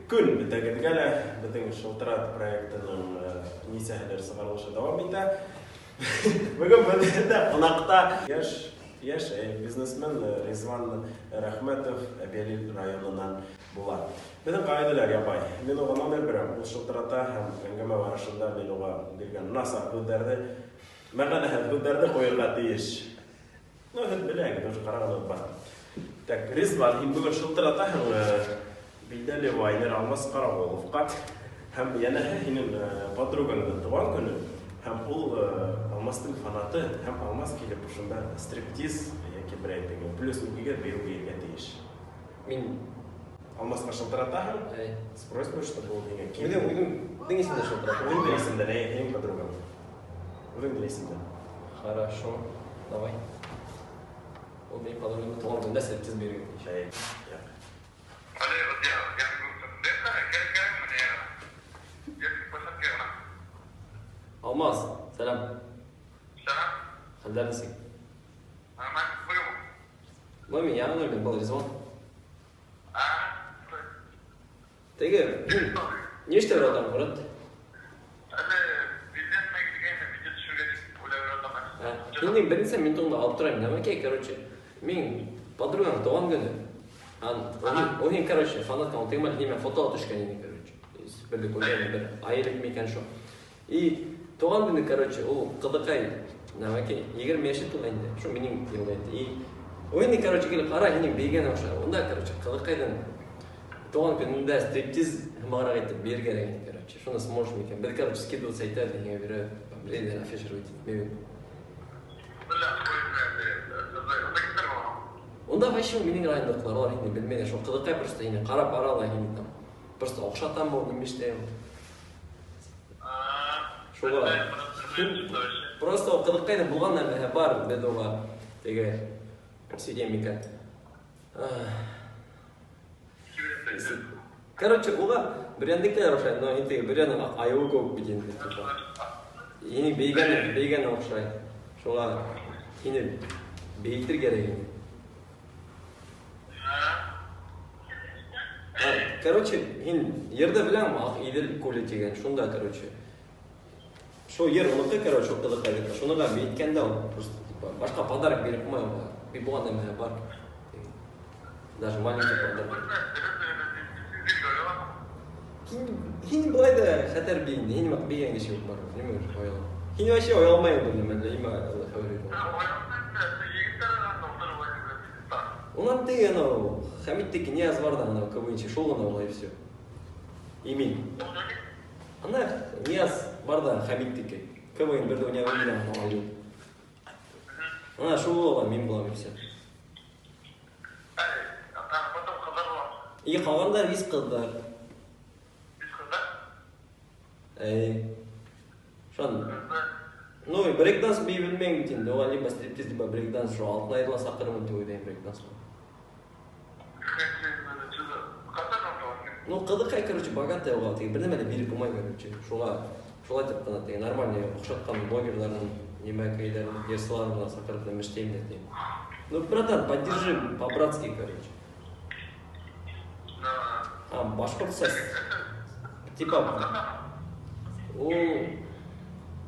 Көн бөтәгеҙгә лә! Беҙҙең Шылтырат проектының нисәһелер сығарылышы дауам итә. Бөгөн беҙҙә ҡунаҡта яшь яшь бизнесмен Ризван Рәхмәтов Әбйәлил районынан була. Беҙҙең ҡағиҙәләр ябай. Мин уға номер бирәм, ул шылтырата һәм әңгәмә барышында мин уға биргән насар һүҙҙәрҙе, мәғәнәһеҙ һүҙҙәрҙе ҡуйырға тейеш. Ну, һеҙ беләһегеҙ, уже ҡарағанығыҙ бар. Так, Ризван, һин бөгөн шылтыратаһың билдәле вайнер Алмаз Ҡарағоловҡа. Һәм йәнәһе һинең подругаңдың тыуған көнө. Һәм ул Алмастың фанаты, һәм Алмаз килеп ошонда стриптиз яки берәй теге плюс уникегә бейеү бейергә тейеш. Мин Алмазға шылтыратаһың, Әй. с просьбой, чтобы ул һиңә килеп. Үҙең исемдә шылтырат. Үҙеңдең исемдән, әй, һинең подругаң. Үҙеңдең исемдән. Хорошо, давай. Ул минең подругамның туған көнендә стриптиз бирергә тейеш. Әй, яҡ. Алмаз, сәлам. Хәлдәр нисек? Ну, мин яңы мин был Ризван. Теге, һин ни эшләп ятаң, брат? Һинең бернисә минутыңды алып торайым, нәмәкәй, короче. Мин подругаң туған көне. Ан, ул һин, короче, фанаткаң, ул теге мәл һинең фотоға төшкән ине, короче. Бер күргән бер ай элек микән шул. И туған көне, короче, ул ҡыҙыҡай, нәмәкәй, 20 йәше тула инде. Шул минең йылда инде. И ул инде, короче, килеп ҡара, һинең бейегән оҡшай. Унда, короче, ҡыҙыҡайҙың туған көнөндә стриптиз һымағыраҡ итеп бейергә кәрәк инде, короче. Шуны сможешь микән? Беҙ, короче, скидываться итәбеҙ, һиңә бирәбеҙ. Берәйҙәр афишировать итмәйбеҙ. Унда вообще минең райондаҡылар, улар һине белмәйҙәр. Шул ҡыҙыҡай просто һине ҡарап ара ла һине там просто оҡшатамы ул, нимә эшләй ул. Шуға просто ул ҡыҙыҡайҙың булған нәмәһе бар, беҙ уға теге сөйтәм икән. Короче, уға бөрйәндекеләр оҡшай, но һин теге бөрйәнең айыуы кеүек бит инде, типа. Һинең бейегәне оҡшай. Шуға һине бейетер кәрәк инде. Короче, һин йырҙы беләңме, Аҡ Иҙел күле тигән, шунда, короче. Шул йыр уныҡы, короче, шул ҡыҙыҡайҙыҡы. Шуныға бейеткәндә ул просто, типа, башҡа подарок биреп булмай уға. Бик булған нәмәһе бар. Даже маленький подарок. Һин былай да хәтәр бей инде, һин бейгән кеше юҡ бар. Нимә оялам? Һин вообще оялмайһың бер нәмә, нимә хәбәр юҡ. Унан теге анау Хәмиттеке Нияз бар да анау КВНчик, шул ғына була и все. И мин. Ана Нияз бар да Хәмиттеке. КВН берҙе уйнай белмәй анау аю. Ана шул була, мин булам и все. И ҡалғандар вис ҡыҙҙар. Әй. Шун. Ну, брейкданс бейей белмәйем бит инде. Уға либо стриптиз, либо брейкданс. Шул Алтынайҙы ла саҡырырмын тип уйлайым брейкдансҡа. Ну, ҡыҙыҡай, короче, богатая уға. Теге бер нәмә лә биреп булмай, короче. Шуға шулай итеп ҡына теге нормальный оҡшатҡан блогерҙарын, нимәкәйҙәрен, йырсыларын ғына саҡырып нәмә эшләйем дә тием. Ну, братан, поддержи по-братски, короче. А, башҡортса, типа, ул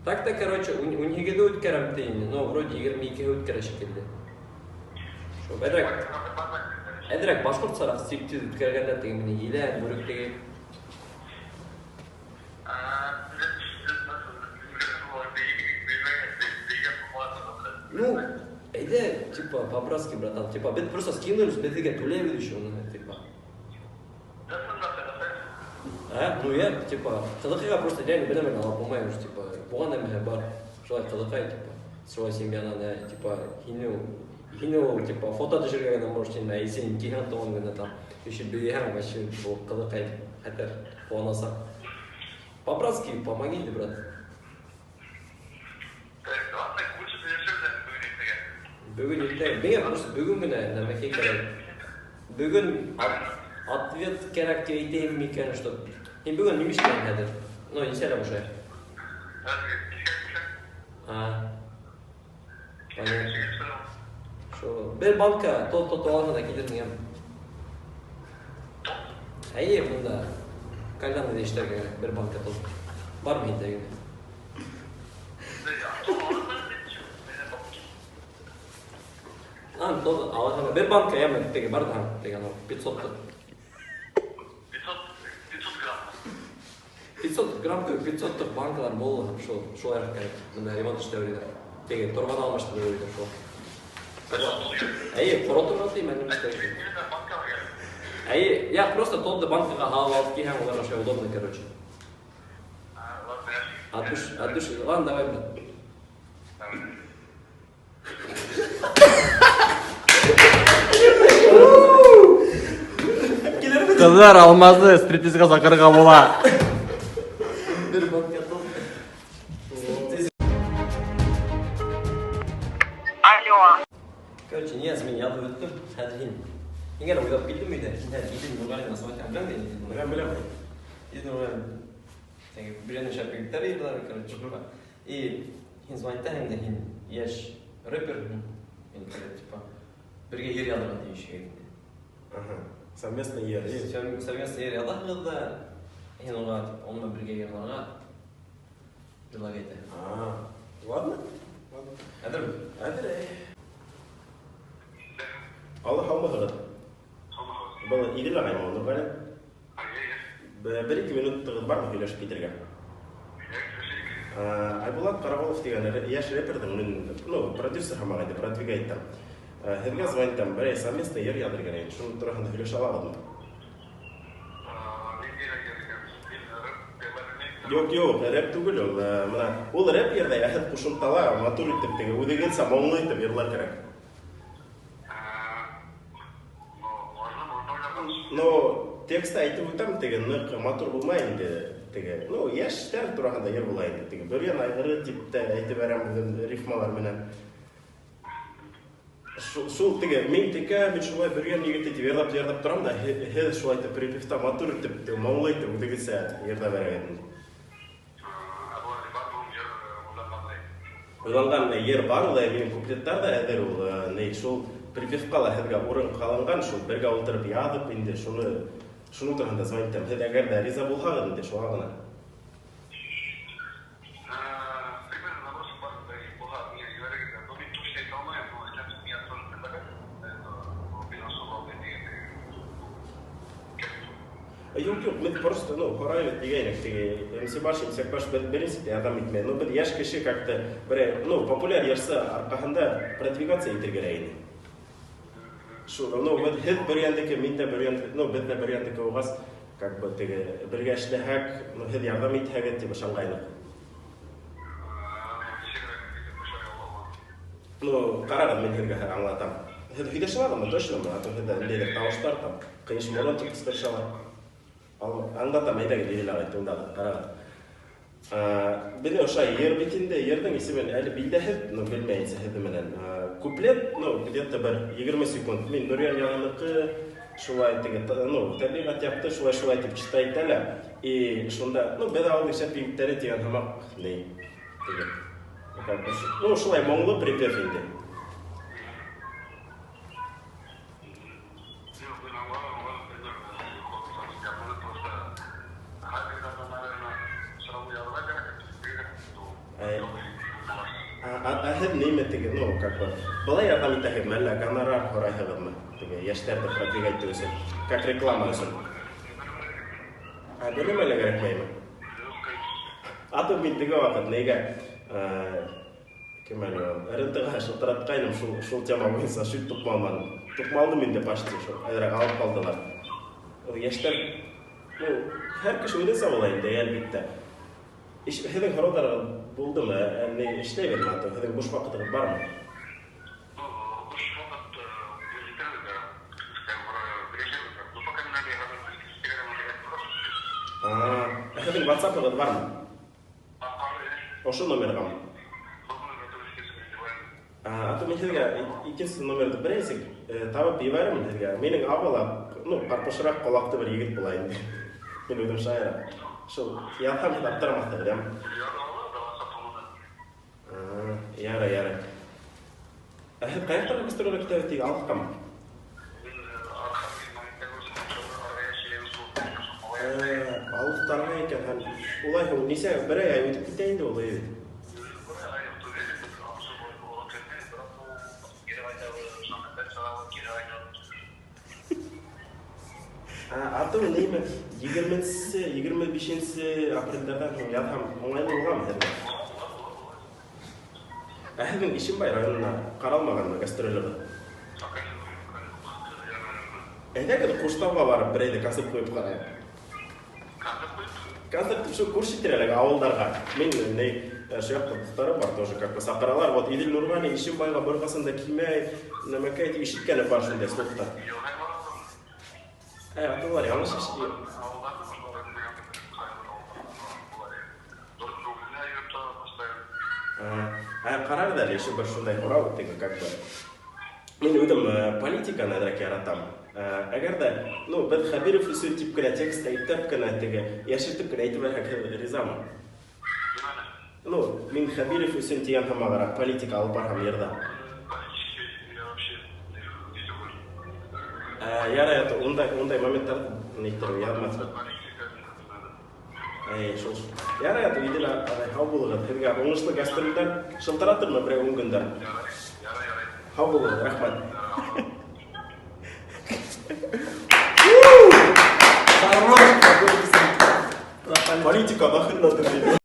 так-то, короче, 18-ҙе үткәрәм ти инде, но вроде 22-һе үткәрә шикелле. Шул әҙерәк башҡортсараҡ стриптиз үткәргәндә теге мине елән, бүрек теге. Ну, әйҙә, типа, по-братски, братан, типа, беҙ просто скинулись, беҙгә түләйбеҙ еще уны, типа. А, ну я, типа, ҡыҙыҡайға просто реально бер нәмә алып булмай уже, типа, булған нәмәһе бар. Шулай ҡыҙыҡай, типа, шулай семьянан, ә, типа, һине ул, типа, фото төшөргә генә может инде, ә син киһәң туған генә там, еще бейеһәң, вообще, ул ҡыҙыҡай хәтәр ҡыуанасаҡ. По-братски помогите, брат. Бөгөн иртәгә, миңә просто бөгөн генә нәмәкәй кәрәк. Бөгөн ответ кәрәк тип әйтәйем микән, что һин бөгөн нимә эшләйһең хәҙер? Ну, нисәлә бушай? А. Понятно. Шул бер банка тоҙ тотоп алһаң да килерһең, яме. Әйе, бында Кальянный эшләргә кәрәк, бер банка тоҙ. Бармы һиндә генә? Ан, тоҙ алаһың. Бер банка яме теге бар да, теге анау 500 лыҡ. 500, 500 грамм. 500 грамм түгел, 500 лыҡ банкалар мул һәм шул шулайыраҡ кәрәк. Бында ремонт эшләү ине. Теге торбаны алмаштырыу ине шул. Әйе, ҡороторға тейем, әллә нишләргә. Именно банкалар кәрәк. Әйе, я просто тоҙҙо банкаға һалып алып килһәң, улар вообще удобно, короче. А, ладно, я. От души, от души. Ладно, давай, брат. Давай. Ҡыҙҙар, Алмазды стриптизға саҡырырға була. Бер банка тоҙ. Алло. Короче, Нияз, мин яҙып бөттөм. Хәҙер һин. Һин генә уйлап килдем өйҙә. Һин хәҙер Идел Нурғалин назвать беләм дә. Беләм, беләм. Идел Нурғалин. Теге Бөрйәндең шәп егеттәре йырлар, короче. И һин звонить итәһең дә, һин йәш рэпер, һин, типа, бергә йыр яҙырға тейеш инде. Ага. Совместно йыр. Совместно йыр яҙаһығыҙ ҙа, һин уға, типа, уны бергә йырларға предлагать итәһең. А, ладно. Ладно. Әҙерме? Әҙер. Алло, һаумыһығыҙ? Һаумыһығыҙ. Был Идел ағаймы, Нурғали? Әйе. Бер-ике минутығыҙ бармы һөйләшеп китергә? Айбулат Ҡарағолов тигән йәш рэперҙың мин, ну, продюсер һымаҡ инде, продвигать итәм. Һеҙгә звонить итәм, берәй совместно йыр яҙыр кәрәк инде. Шуның тураһында һөйләшә алабыҙмы? Мин рэп белмәйем. Юҡ, юҡ, рэп түгел ул. Мына ул рэп йырҙай, ә һеҙ ҡушымтала матур итеп теге үҙегеҙсә моңло итеп йырлар кәрәк. Ну, можно, можно уйлап. Но текстты әйтеп үтәм, теге ныҡ матур булмай инде, теге, ну, йәштәр тураһында йыр була инде, теге Бөрйән айғыры тип тә әйтеп бәрәм үҙем рифмалар менән. Шул теге мин текә, мин шулай Бөрйән егете тип йырлап йырлап торам да, һеҙ шулай итеп припевта матур итеп, теге моңло итеп үҙегеҙсә йырлап бәрәгеҙ инде. Ә был бар был йыр уйланғандай. Уйланған йыр бар ул, минең куплеттар ҙа әҙер ул, ни шул припевҡа ла һеҙгә урын ҡалынған, шул бергә ултырып яҙып инде шуның тураһында звонить итәм. Һеҙ әгәр ҙә риза булһағыҙ инде шуға ғына. Примерно набросок бар, да, и була, мин ебәрегеҙ. Но мин точно әйтә алмайым, но хотя бы миңә тоже предлагать. Это, мин особо алдай. Юҡ, юҡ, беҙ просто, ну, һорайбыҙ тигәйнек, теге МС Баш, МС Баш беҙ беренсе ярҙам итмәй. Ну, беҙ йәш кеше как-то берәй, ну, популяр йырсы арҡаһында продвигаться итергә кәрәк ине. Шул, ну, беҙ һеҙ Бөрйәндеке, мин дә Бөрйәндеке, ну, беҙ дә Бөрйәндеке булғас, как бы теге бергә эшләһәк, ну, һеҙ ярҙам итһәгеҙ тип ышанғайныҡ. Ну, ҡарағыҙ, мин һеҙгә хәҙер аңлатам. Һеҙ һөйләшә алаһығыҙмы, точно мы? А то һеҙҙә ниндәйҙер тауыштар там, ҡыйыш морон тип ҡысҡырышалар. Аңлатам, әйҙәгеҙ, Идел ағай, тыңдағыҙ, ҡарағыҙ. Беҙҙең ошо йыр бит инде, йырҙың исемен әле билдәһеҙ, ну, белмәйенсә һеҙҙең менән. Куплет, ну, где-то бер 20 секунд. Мин Бөрйән яғыныҡы, шулай теге, ну, тәбиғәт яҡты, шулай-шулай тип читай итә лә. И шунда, ну, беҙ ауылдың шәп егеттәре тигән һымаҡ, ни, теге, как бы, ну, шулай моңло припев инде. Юҡ, мин аңланым, аңланым, примерно, ход, просто хәҙер, наверное, сразу яҙырға кәрәк, Әй. Ә һеҙ нимә теге, ну, как бы, былай ярҙам итәһегеҙме, әллә гонорар һорайһығыҙмы? Теге йәштәрҙе продвигать итеү өсөн, как реклама өсөн. Ә бер нәмә лә кәрәкмәйме? А то мин теге ваҡыт нигә, кем әле ул, РНТ-ға шылтыратҡайным шул тема буйынса, шул туҡмалманым. Туҡмалдым инде почти, шул әҙерәк алып ҡалдылар. Ул йәштәр, ну, һәр кеше үҙенсә була инде, әлбиттә. Һеҙҙең һорауҙарығыҙ булдымы? Ни эшләйбеҙме? А то һеҙҙең буш ваҡытығыҙ бармы? Ну, буш ваҡыт етерлек, берешәбеҙ. Ну, пока мин әле хәҙер Инстаграмда. А, һеҙҙең WhatsApp-ығыҙ бармы? Бар. Ошо номерғамы? Был номерға тоже килеп. А то мин һеҙгә икенсе номерҙы беренсе табып ебәрермен һеҙгә. Минең абала, ну, ҡарпышыраҡ ҡолаҡты бер егет була инде. Мин үҙем шайыра. Шул яҙһам һеҙ аптырамаҫһығыҙ, яме? А, ярай, ярай. Ә һеҙ ҡай яҡтарға гастролгә китәбеҙ тип алыҫҡамы? икән һәм улай һуң нисә берәй ай үтеп китә инде ул бит. Ә, атыу нимә? 20-нсе, 25-нсе апрельдәрҙән һуң яҙһам уңайлы буламы һеҙгә? Ә һеҙҙең Ишембай районына ҡаралмағанмы гастролегеҙ? Әйҙәгеҙ Ҡуштауға барып берәйҙе концерт ҡуйып ҡарайыҡ. Концерт шул күрше тирәләге ауылдарға. Мин ни шул яҡта дуҫтарым бар тоже, как бы саҡыралар. Вот Иҙел Нурғали Ишембайға бер ҡасан да килмәй, нәмәкәй тип ишеткәнем бар шундай слухтар. Ә, аталар яңылыш Ә, ҡарағыҙ әле, еще бер шундай һорау, теге как бы. Мин үҙем политиканы әҙерәк яратам. Әгәр ҙә, ну, беҙ Хәбиров өсөн тип кенә текст әйтеп кенә теге, йәшертеп кенә әйтеп бирһәк, һеҙ ризамы? Ну, мин Хәбиров өсөн тигән һымағыраҡ политика алып барһам йырҙа. Ә, ярай, ундай моменттарҙы ниттереп яҙмаҫбыҙ. Әй, шул. Ярай, Иҙел ағай, һау булығыҙ. Һеҙгә уңышлы гастролдәр. Шылтыратырмы берәй ун көндән? Һау булығыҙ, рәхмәт. Хорош. Политика нахрен надо.